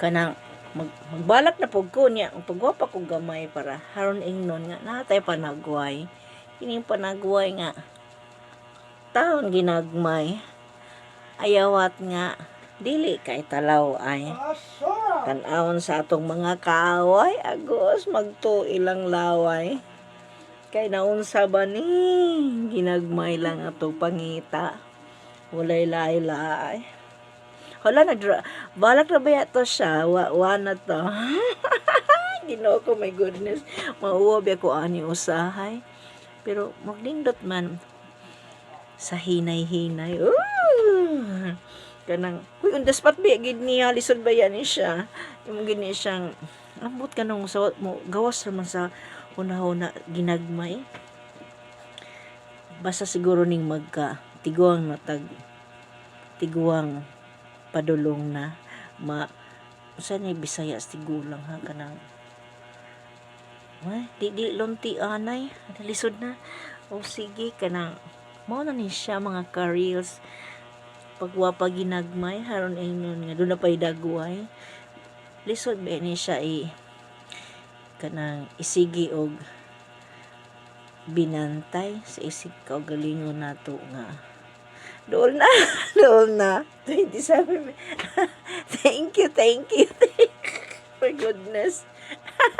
Kanang magbalak na pug ko niya, ang pagwapa ko gamay para haron ingnon nga natay panagway. Kining panagway nga taon ginagmay. Ayawat nga dili kay talaw ay tan-awon sa atong mga kaaway, agos magto ilang laway. Kay naunsa ba ni, ginagmay lang ato pangita. Walay laay-laay. Hala, balak na ba to siya? Wa na to. Ginoo ko, my goodness. Mauwa ba ko ani usahay. Pero magnindot man sa hinay-hinay. Ooh! Kanang, huy, on the spot ba, gid niya, lisod ba yan ni siya? Yung gid niya siyang, ambot ka nung sa, mo, gawas naman sa una-una ginagmay. Basta siguro ning magka, tiguang natag, tiguang padulong na, ma, usa ni Bisaya sa tigulang ha, kanang, ay, di di lunti anay, lisod na. O sige, kanang, mao na ni siya, mga ka-reels. Pagwapa ginagmay, haron ingnon nga doon na pa'y dagway. Lisod ba ni siya i kanang isigi og binantay sa isig kaugalingon nato nga dool na, dool na 27. Thank you, thank you, thank you for goodness.